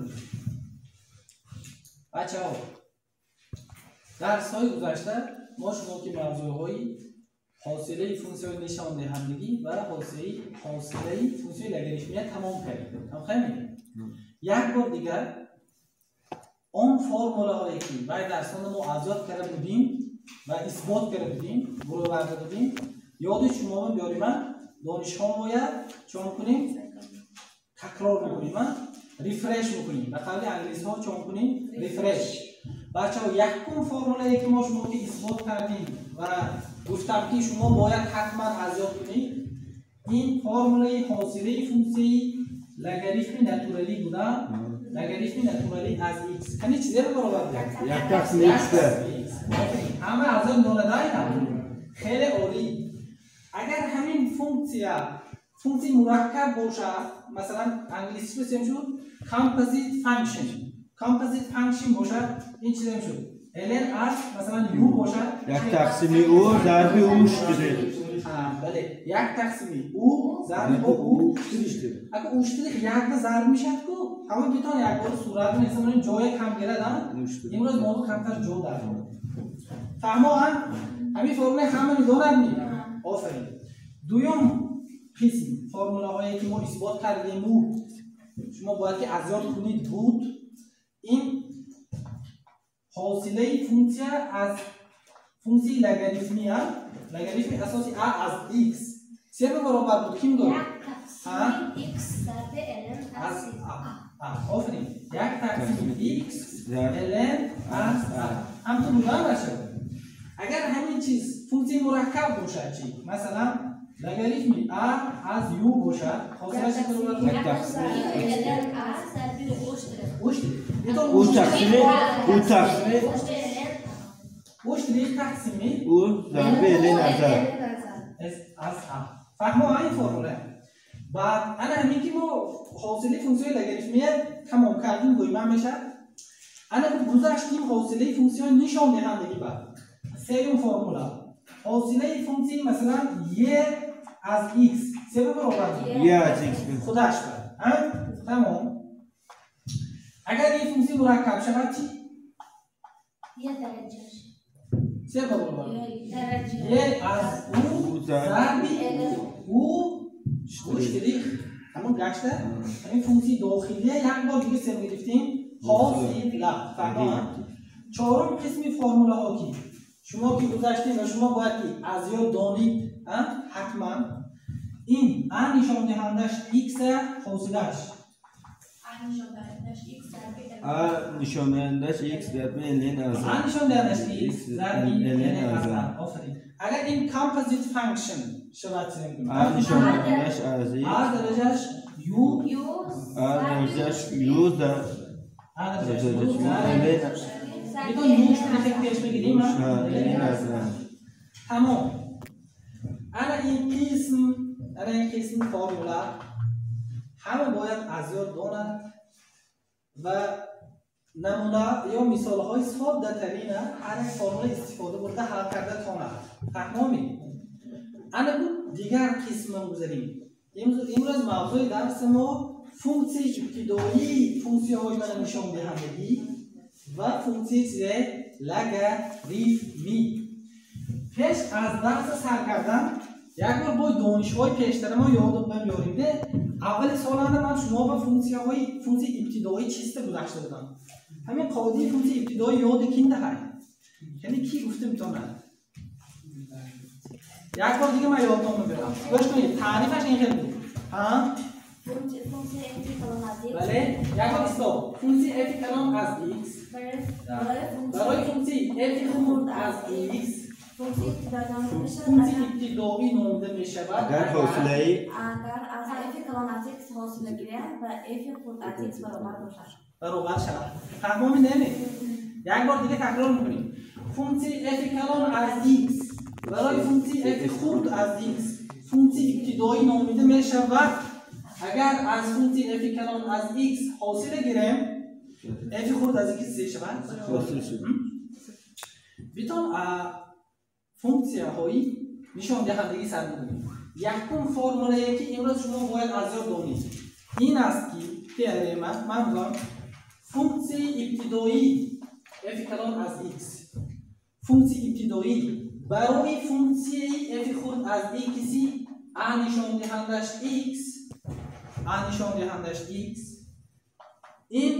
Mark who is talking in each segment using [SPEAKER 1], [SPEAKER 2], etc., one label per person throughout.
[SPEAKER 1] мекунем. Бачаҳо, дарсҳои гузашта мо шумо ки мавзӯъҳои ҳосилаи функсияҳои нишондиҳандагӣ ва ҳосилаи функсияи логарифмия тамом кардем. Тамом кардем? Як бор дигар он формулаҳое ки вай дарсонда мо аз ёд карда будем ва исбот карда будем, буроварда будем, ёди шумо биёрим, донишҳо бояд чон кунем? Такрор мекунем, refresh мекунем. Ба қавли англисҳо чон кунем? Refresh. Бачаҳо, якум формулае ки мо шумо ки исбот кардем ва гуфтам ки шумо бояд ҳатман аз ёд кунед, ин формулаи ҳосилаи функсияи логарифми натуралӣ буда, логарифми натуралӣ аз x. Кани чизеро баробар буд?
[SPEAKER 2] Як тақсими x.
[SPEAKER 1] Ҳама аз ёд донада? Хеле олӣ. Агар ҳамин функсия функсияи мураккаб бошад, масалан, англисиш бисем шуд composite function, composite function бошад, ин чизе шуд ln аз масалан u бошад.
[SPEAKER 2] Як тақсими u зарби u штрих.
[SPEAKER 1] Бале, як тақсими u зарби бо u штрих. Агар u штрих якта зарб мешад ку, ҳамон битон як бор сурат менависам, ҷое кам гирад. Имрӯз мо камтар ҷо дар фаҳмо. Ҳамин формулаи ҳама медонад ми? Офарин. Дуюм қисм формулаҳое ки мо исбот кардему шумо бояд ки аз ёд кунед буд, ин ҳосилаи функсия аз функсияи логарифмия, логарифми асоси а аз x се ба баробар буд. Ким дод? Аз а. Офарин, як тақсими x ln аз а. Ҳамту буда, бача? Агар ҳамин чиз функсияи мураккаб бошад чӣ? Масалан, логарифми а аз u бошад, ҳосилаш баробар
[SPEAKER 2] Як тақсими
[SPEAKER 1] u штрих.
[SPEAKER 2] U тақсими u тақсими
[SPEAKER 1] u штрих тақсими
[SPEAKER 2] u зарби ln аз а.
[SPEAKER 1] Аз а. Фаҳмо ин формула? Баъд ана ҳамин ки мо ҳосилаи функсияи логарифмия тамом кардем, гӯйман мешавад. Ана гузаштем ҳосилаи функсияи нишондиҳандагӣ. Баъд сеюм формула, ҳосилаи функсияи масалан e аз x се ба баробар
[SPEAKER 2] e аз x.
[SPEAKER 1] Худаш ба тамом. Агар ин функсия мураккаб шавад чӣ? Се ба баробар e аз u зарби u штрих. Ҳамон гашта ҳамин функсияи дохилия як бор дига сем гирифтем ҳосила. Фаҳмо? Чорум қисми формулаҳо ки шумо ки гузаштем ва шумо бояд ки аз ёд донид ҳатман, ин а нишондиҳандаш x ҳосилаш.
[SPEAKER 2] А нишондиҳандаш x зарби ln аз
[SPEAKER 1] а нишондиҳандаш x зарби ln аз
[SPEAKER 2] а.
[SPEAKER 1] Офарин. Агар ин composite function шавад чӣ?
[SPEAKER 2] А нишондиҳандаш аз x
[SPEAKER 1] а дараҷаш u
[SPEAKER 2] а дараҷаш u
[SPEAKER 1] а дараҷаш u бидон u штрих пеш бигирем.
[SPEAKER 2] Ln аз а.
[SPEAKER 1] Тамом. Ана ин қисм формула ҳама бояд аз ёд донад ва намуна ё мисолҳои соддатарина ҳар як формула истифода бурда ҳал карда тонад. Фаҳмомед? Ана бу дигар қисмро гузарем. Имрӯз мавзӯи дарси мо функсияи ибтидоии функсияҳои мана нишондиҳандагӣ ва функсияи чизе логарифмӣ. Пеш аз дарса сар кардан як бор бо донишҳои пештара мо ёд биёрем. Де аввали соланда ман шумо ба функсияҳои функсияи ибтидоӣ чиста гузашта будам. Ҳамин қоидаи функсияи ибтидоӣ ёди кинда ҳай? Яъне ки гуфта метавонад? Як бор дига ман ёдтон мебарам. Гӯш кунед, таърифаш ин хел буд. Бале, як бор исто. Функсияи f калон аз x барои функсияи f хурд аз x функсияи ибтидоӣ номида мешавад.
[SPEAKER 2] Агар ҳосилаи
[SPEAKER 3] агар аз f калон аз x ҳосила гирад ва f хурд аз x баробар бошад.
[SPEAKER 1] Баробар шавад. Фаҳмоми неме? Як бор дига такрор мекунем. Функсияи f калон аз x барои функсияи f хурд аз x функсияи ибтидоӣ номида мешавад, агар аз функсияи f калон аз x ҳосила гирем, f хурд аз x се шавад.
[SPEAKER 2] Ҳосил шуд.
[SPEAKER 1] Битон функсияҳои нишондиҳандагӣ сар мекунем. Якум формулае ки имрӯз шумо бояд аз ёд донед, ин аст ки теорема ман мегӯям. Функсияи ибтидоӣ f калон аз x, функсияи ибтидоӣ барои функсияи f хурд аз x a нишондиҳандаш x, a нишондиҳандаш x, ин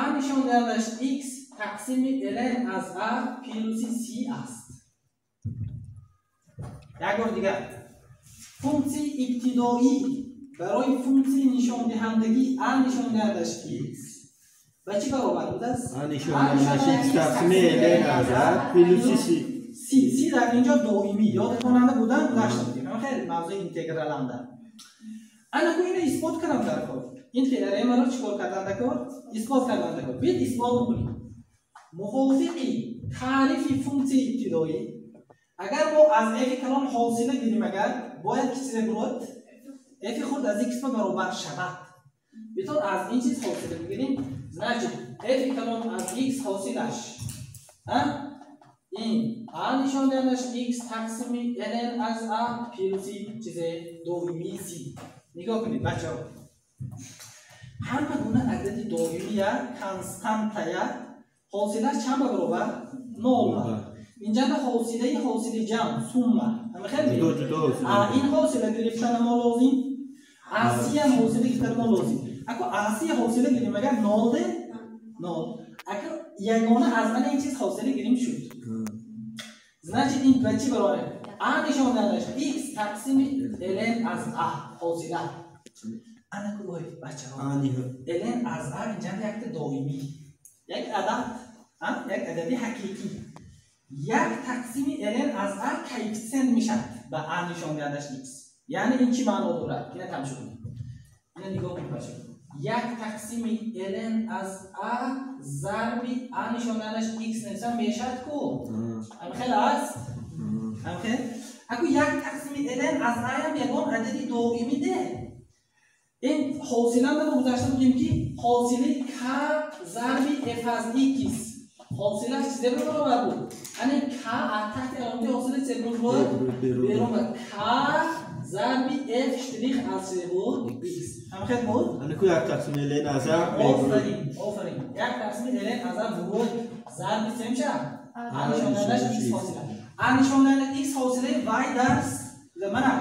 [SPEAKER 1] a нишондиҳандаш x тақсими ln аз a плюси c аст. Як бор дигар, функсияи ибтидоӣ барои функсияи нишондиҳандагӣ a нишондиҳандаш x ба чӣ баробар будааст?
[SPEAKER 2] A нишондиҳандаш x тақсими ln аз a плюси c.
[SPEAKER 1] C, c дар инҷо доимӣ ёдкунанда будан гузашта будем. Хеле мавзӯи интеграланда. Ана ку ино исбот кардам дар кор. Ин теоремаро чӣ кор кардан дар кор? Исбот кардан дар кор. Биёед исбот бикунем. Мувофиқи таърифи функсияи ибтидоӣ агар мо аз f калон ҳосила гирем, агар бояд ки чизе бурод? F хурд аз x ба баробар шавад. Битон аз ин чиз ҳосила бигирем. Значит, f калон аз x ҳосилаш ин a нишондиҳандаш x тақсими ln аз a плюси чизе доимии c. Нигоҳ кунед бачаҳо, ҳама гуна адади доимия, константая, ҳосилаш чанд ба баробар? Нол. Инҷанда ҳосилаи ҳосили ҷамъ, сумма, ҳама хел ин ҳосила гирифтана мо лозим, аз c ҳам ҳосила гирифтана мо лозим. Ако аз c ҳосила гирим агар нол де нол, агар ягона аз мана ин чиз ҳосила гирим шуд. Значит, ин ба чӣ баробар? А нишондиҳандаш x тақсими ln аз a ҳосила. Ана ку ой бачаҳо, ln аз a инҷанда якта доимӣ, як адад, як адади ҳақиқӣ. Як тақсими ln аз a коэффициент мешавад ба a нишондиҳандаш x. Яъне ин чӣ маъно дорад? Ина тамошо кунед, ина нигоҳ кунед бачаҳо. Як тақсими ln аз a зарби a нишондиҳандаш x нависам мешавад ку? Ҳамхел аст? Ҳамхел? Аку як тақсими ln аз a ҳам ягон адади доимӣ де. Ин ҳосиланда мо гузашта будем ки ҳосили k зарби f аз x ҳосилаш чизе баробар буд? Ани k аз таҳти аломати ҳосила чизе буд? Берун буд. K зарби f штрих аз чизе буд? X. Ҳамхел буд?
[SPEAKER 2] Ани ку як тақсими ln аз a.
[SPEAKER 1] Офарин, офарин. Як тақсими ln аз a буд зарби чӣ мешавад? A нишондиҳандаш x ҳосила. A нишондиҳандаш x ҳосилаи вай дарс мана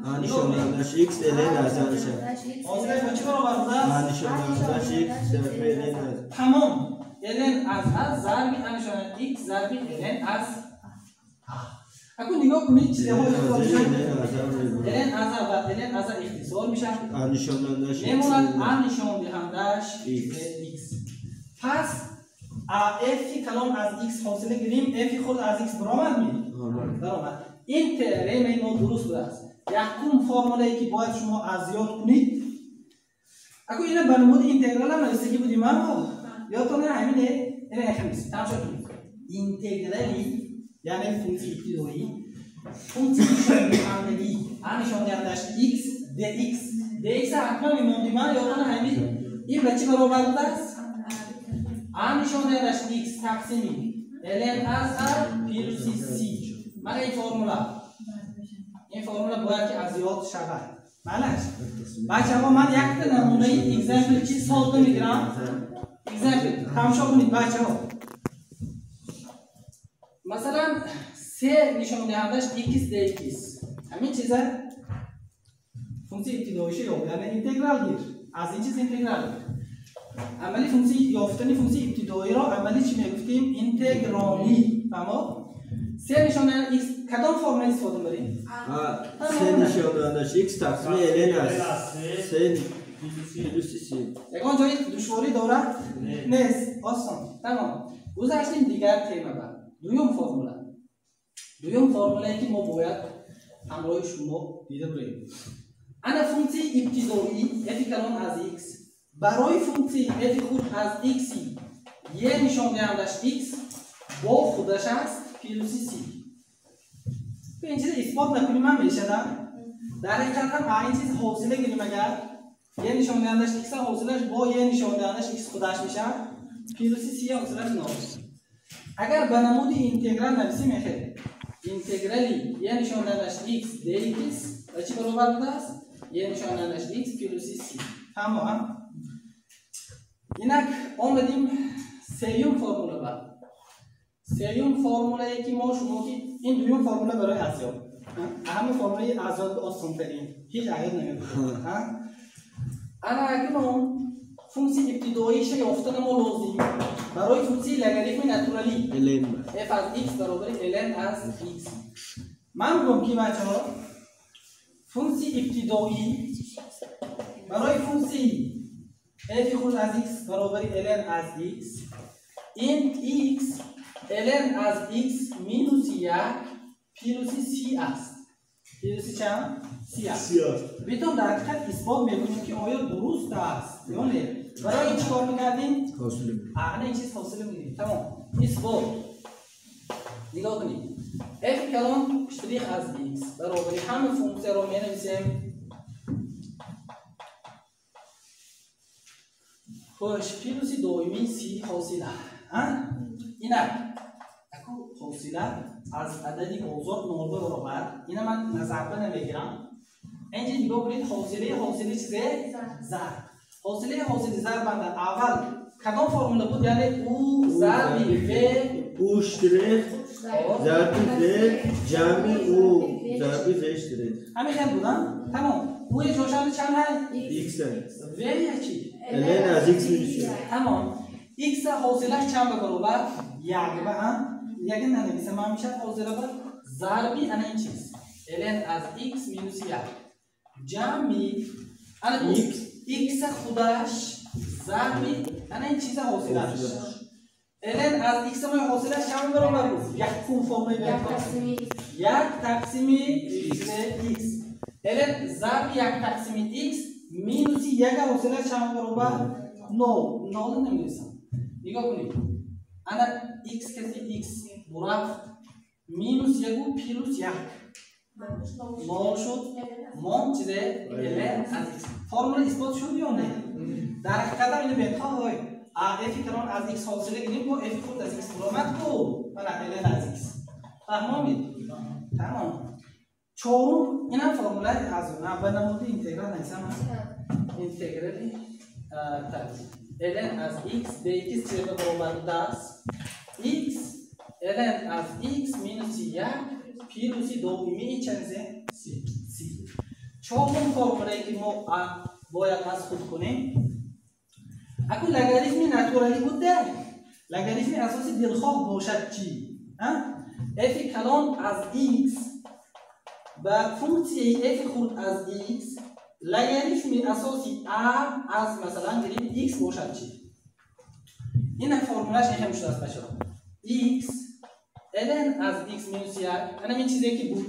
[SPEAKER 2] A нишондиҳандаш x ln аз a мешавад.
[SPEAKER 1] Ҳосилаш ба чӣ баробар будааст?
[SPEAKER 2] A нишондиҳандаш x зарби ln аз
[SPEAKER 1] тамом ln аз a зарби a нишондиҳандаш x зарби ln аз a. Аку нигоҳ кунед чизҳо ихтисор мешавад. ln аз a ва ln аз a ихтисор мешавад.
[SPEAKER 2] A нишондиҳандаш x
[SPEAKER 1] мемонад a нишондиҳандаш x. Пас a f калон аз x ҳосила гирим, f хурд аз x баромад ми? Баромад. Ин теоремаи мо дуруст будааст. Якум формулае ки бояд шумо аз ёд кунед. Аку ина ба намуди интеграл ҳам нависагӣ будим аммо ёдтон ҳамине, ина яхамис. Тамошо кунед. Интеграли, яъне функсияи ибтидоӣ, функсияи нишондиҳандагӣ a нишондиҳандаш x dx, dx ҳатман мемондим, ёдтон ҳамин. Ин ба чӣ баробар будааст? A нишондиҳандаш x тақсими ln аз a плюси c. Мана ин формула. Ин формула бояд ки аз ёд шавад. Маълаш? Бачаҳо, ман якта намунаи example чиз содда мегирам. Example тамошо кунед бачаҳо. Масалан, c нишондиҳандаш x dx. Ҳамин чиза функсияи ибтидоиша ёб, яъне интеграл гир. Аз ин чиз интеграл гир. Амали функсияи ёфтани функсияи ибтидоиро амали чӣ мегуфтем? Интегралӣ. Фаҳмо? C нишондиҳанда x кадом формула истифода мебарем?
[SPEAKER 2] C нишондиҳандаш x тақсими ln аз c плюси c.
[SPEAKER 1] Ягон ҷои душворӣ дорад? Нест. Осон. Тамом. Гузаштем дигар тема ба. Дуюм формула. Дуюм формулае ки мо бояд ҳамроҳи шумо дида бурем. Ана функсияи ибтидоӣ f калон аз x барои функсияи f хурд аз x e нишондиҳандаш x бо худаш аст плюси c. Ин чиз исбот накунем ҳам мешавад. Дар ҳақиқат ҳам ин чиз ҳосила гирем агар e нишондиҳандаш x ҳосилаш бо e нишондиҳандаш x худаш мешавад, плюси c ҳосилаш нол. Агар ба намуди интеграл нависем мехел интеграли e нишондиҳандаш x dx ба чӣ баробар будааст? E нишондиҳандаш x плюси c. Тамом. Инак омадим сеюм формула ба. Сеюм формулае ки мо шумо ки ин дуюм формула барои азёд. Ҳама формулаи азёд осонтарин. Ҳеҷ айёд намебошад. Ана акнун функсияи ибтидоиша ёфтана мо лозим барои функсияи логарифми натуралӣ f аз x баробари ln аз x. Ман гӯям ки бачаҳо функсияи ибтидоӣ барои функсияи f худ аз x баробари ln аз x ин x ln аз x минуси 1 плюси c аст. Плюси чанд? C аст. Битон дар ҳақиқат исбот мекунем ки оё дуруст аст ё не. Барои ин чӣ кор мекардем? Ана ин чиз ҳосил мекунем. Тамом. Исбот. Нигоҳ кунед. F калон штрих аз x баробари ҳама функсияро менависем. Хош плюси доимии c ҳосила. Инак аку ҳосила аз адади озод нол баробар. Ина ман назарба намегирам. Инҷа нигоҳ кунед ҳосилаи ҳосили чизе? Зарб. Ҳосилаи ҳосили зарбанда аввал кадом формула буд? Яъне у зарби в
[SPEAKER 2] у штрих зарби в ҷамъи у зарби в штрих.
[SPEAKER 1] Ҳамин хел буд, тамом. У ҷошанда чанд ҳай?
[SPEAKER 2] X.
[SPEAKER 1] В чи?
[SPEAKER 2] ln аз x минус 1.
[SPEAKER 1] Тамом. X ҳосилаш чанд ба баробар? Як ба, як нанависам ман мешавад ҳосила ба зарби ана ин чиз ln аз x минус 1 ҷамъи ана x худаш зарби ана ин чиза ҳосилаш ln аз x мо ҳосилаш чанд баробар буд? Якум формулаи як тақсими x ln зарби як тақсими x минуси як ҳосилаш чанд баробар? Нол. Нол намедонам. Нигоҳ кунед. Ана x каси x бурафт минус яку плюс як нол шуд. Мон чизе ln аз x. Формула исбот шуд ё не? Дар ҳақиқат ҳам ино бентоҳой f калон аз x ҳосила гирем бо f худ аз x баромад ку мана ln аз x. Фаҳмомед? Тамом. Чорум инам формулаи аз ба намуди интеграл нависам. Интеграли ln аз x dx чизе баробар будааст? X ln аз x минуси 1 плюси доимии чанзе? C. Чорум формулае ки мо бояд аз худ кунем. Аку логарифми натуралӣ буда, логарифми асоси дилхоҳ бошад чӣ? F калон аз x ба функсияи f хурд аз x логарифми асоси a аз масалан гирем x бошад чӣ? Ин формулаш ин шудааст бачаҳо. X ln аз x минус 1 ана ин чизе ки буд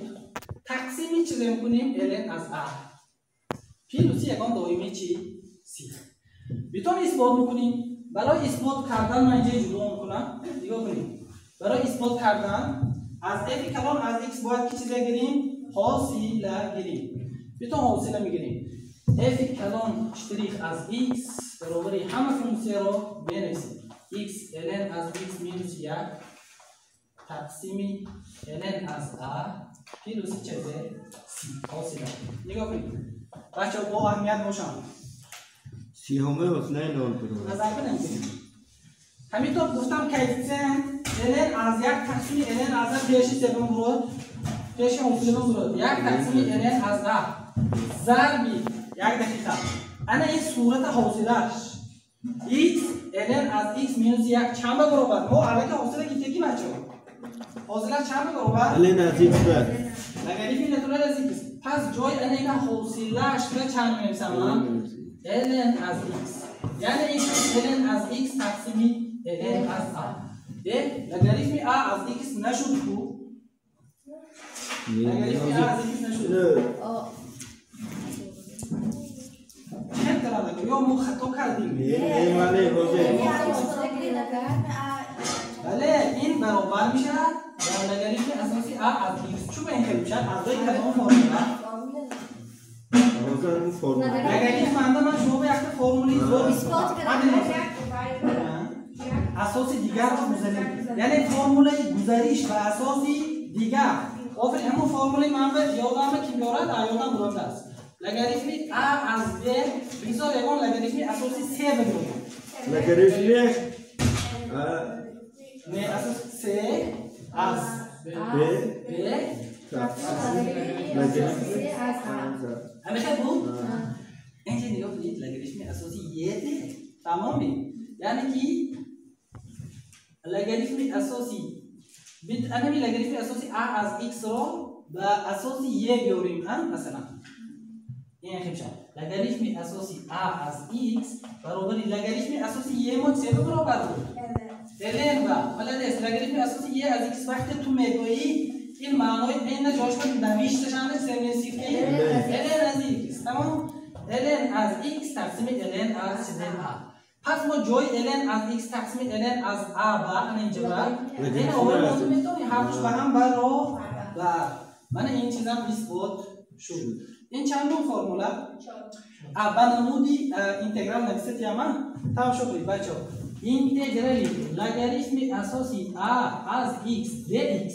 [SPEAKER 1] тақсими чизе мекунем ln аз a плюси ягон доимӣ чи? C. Битон исбот мекунем. Барои исбот кардан ман инҷа ҷудо мекунам. Нигоҳ кунед. Барои исбот кардан аз f калон аз x бояд ки чизе гирем? Ҳосила гирем. Битон ҳосила мегирем. F калон штрих аз x баробари ҳама функсияро менависем. X ln аз x минус 1 тақсими ln аз a плюси чизе? C. ҳосила. Нигоҳ кунед. Бачаҳо бо аҳамият бошанд.
[SPEAKER 2] Сиҳоме ҳосилаи нол баробар.
[SPEAKER 1] Назар кунем. Ҳаминтор гуфтам коэффициент ln аз як тақсими ln аз a пеши севум бурод, пеши ҳосилавум бурод. Як тақсими ln аз a зарби як дақиқа. Ана ин сурата ҳосилаш x ln аз x минус 1 чанд ба баробар? Мо аллакай ҳосила гирифтагӣ бачаҳо. Ҳосила чанд ба баробар?
[SPEAKER 2] ln аз x ба
[SPEAKER 1] логарифми натурал аз x. Пас ҷои ана ина ҳосилаш ба чанд менависам ман? Ln аз x. Яъне ин ln аз x тақсими ln аз a. Логарифми a аз x нашуд ку? Логарифми a аз x нашуд. Чанд карда? Ё мо хато кардем?
[SPEAKER 2] Не, бале, ҳозир.
[SPEAKER 1] Бале, ин баробар мешавад дар логарифми асоси a аз x. Чун ба ин хел мешавад? Аз ҷои кадом формула?
[SPEAKER 2] Ҳозир ин формула.
[SPEAKER 1] Логарифм анда ман шумо ба якта формулаи зор
[SPEAKER 3] исбот кардам.
[SPEAKER 1] Асоси дигарро гузарем. Яъне формулаи гузариш ба асоси дигар. Офарин, ҳамон формулаи ман ба ёдам ки меорад, ёдам бурдааст. Логарифми a аз b бисёр ягон логарифми асоси c ба меояд.
[SPEAKER 2] Логарифми А
[SPEAKER 1] не асос С аз
[SPEAKER 2] Б
[SPEAKER 1] Б
[SPEAKER 2] тақсими логарифми
[SPEAKER 1] ҳамеша буд. Инҷа нигоҳ кунед, логарифми асосӣ Е тамоми, яъне ки логарифми асосӣ бит анами логарифми асосӣ А аз X ро ба асоси Е биёрем, масалан ин хел мешавад: логарифми асосӣ А аз X баробари логарифми асосӣ Е мо чӣ баробар буд? ln ба. Молодец. Логарифми асосӣ Е аз X вақте ту мегӯӣ, ин маънои ина ҷошба навишташанда чизе ки ln аз X, тамом, ln аз X тақсими ln аз чизе А. Пас мо ҷои ln аз X тақсими ln аз А ба ана инҷа ба ин овард метавонӣ, ҳардуш ба ҳам баробар. Мана ин чизам исбот шуд. Ин чандум формула? А ба намуди интеграл нависати ама тамошо кунед, бачаҳо. Интеграли логарифми асоси А аз X dx,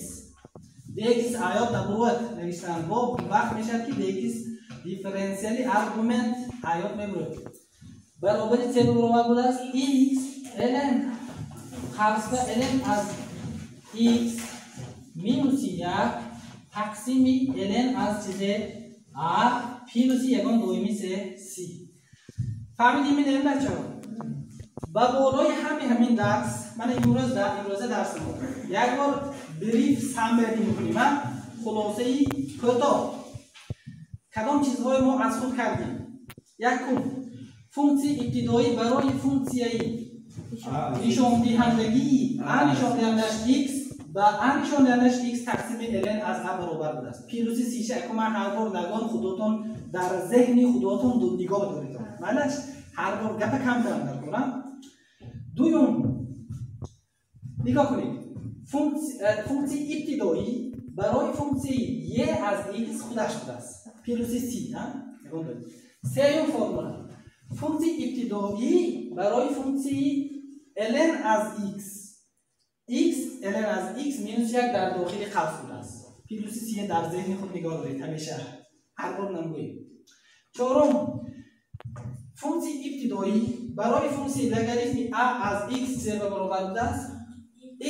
[SPEAKER 1] dx аёт набурвад навиштан, бо вақт мешавад ки dx дифференсиали аргумент аёт мебурад, баробари се баробар будааст x ln қавсба ln аз x минуси як тақсими ln аз чизе а плюси ягон доими се си. Фаҳмидем, минем, бачаҳо? Ба болои ҳами ҳамин дарс, мана имрӯз имрӯза дарси мо як бор brief summary мекунем, хулосаи кӯтоҳ. Кадом чизҳое мо аз худ кардем? Якум, функсияи ибтидоӣ барои функсияи нишондиҳандагии а нишондиҳандаш x ба а нишондиҳандаш x тақсими ln аз а баробар будааст плюси сиша. Аку ман ҳар бор нагон, худотон дар зеҳни худотон нигоҳ доритон, майлаш, ҳар бор гапа кам кардам дар корам. Дуюм, нигоҳ кунед, функсияи ибтидоӣ барои функсияи е аз x худаш будааст плюси си. Сеюм формула: функсияи ибтидоӣ барои функсияи ln аз x, x ln аз x минус як дар дохили қавс будааст плюси си. Дар зеҳни худ нигоҳ доред ҳамеша, ҳар бор намгӯем. Чорум, функсияи ибтидоӣ барои функсияи логарифми а аз x се баробар будааст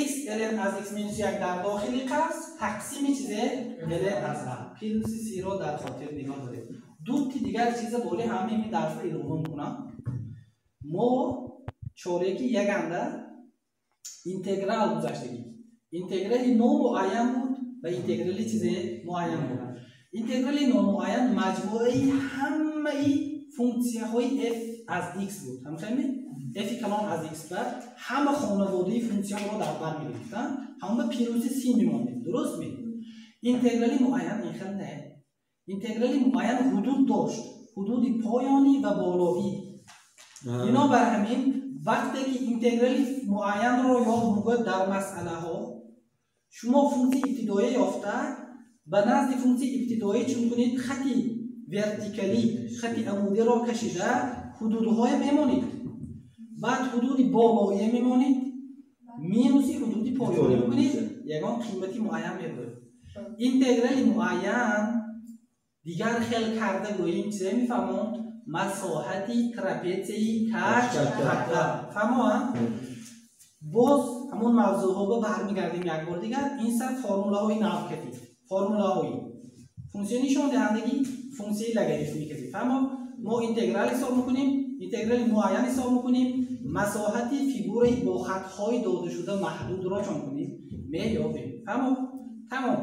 [SPEAKER 1] x ln аз x минус як дар дохили қавс тақсими чизе ln аз а плюси си-ро дар хотир нигоҳ доред. Дути дигар чиза боли ҳамаи ин дарсро илова мекунам. Мо чореки яганда интеграл гузаштагӣ, интеграли номуайян буд ва интеграли чизе муайян буд. Интеграли номуайян маҷмӯаи ҳамаи функсияҳои f аз x буд, ҳамхелме? F калон аз x ба ҳама хонаводаи функсияҳоро дар бар мегирифт, ҳама плюси си мемондем, дуруст ме? Интеграли муайян ин хел не. Интеграли муайян ҳудуд дошт, ҳудуди поёнӣ ва болоӣ. Бинобар ҳамин, вақте ки интеграли муайянро ёд мегӯяд, дар масъалаҳо шумо функсияи ибтидоӣ ёфта, ба назди функсияи ибтидоӣ чун кунед, хати вертикалӣ, хати амудиро кашида, ҳудудҳое мемонед, баъд ҳудуди болоие мемонед, минуси ҳудуди поёнӣ мекунед, ягон қимати муайян мебояд. Интеграли муайян дигар хел карда гӯем, чизе мефаҳмонд? Масоҳати трапетсияи каҷ хатта. Фаҳмоа? Боз ҳамон мавзӯъҳо ба бармегардем як бор дигар. Ин сар формулаҳои нав кардем, формулаҳои функсияи нишондиҳандагӣ, функсияи логарифмӣ кардем. Фаҳмо? Мо интеграл ҳисоб мекунем, интеграли муайян ҳисоб мекунем, масоҳати фигураи бо хатҳои додашуда маҳдудро чон кунем, меёбем. Фаҳмо? Тамом.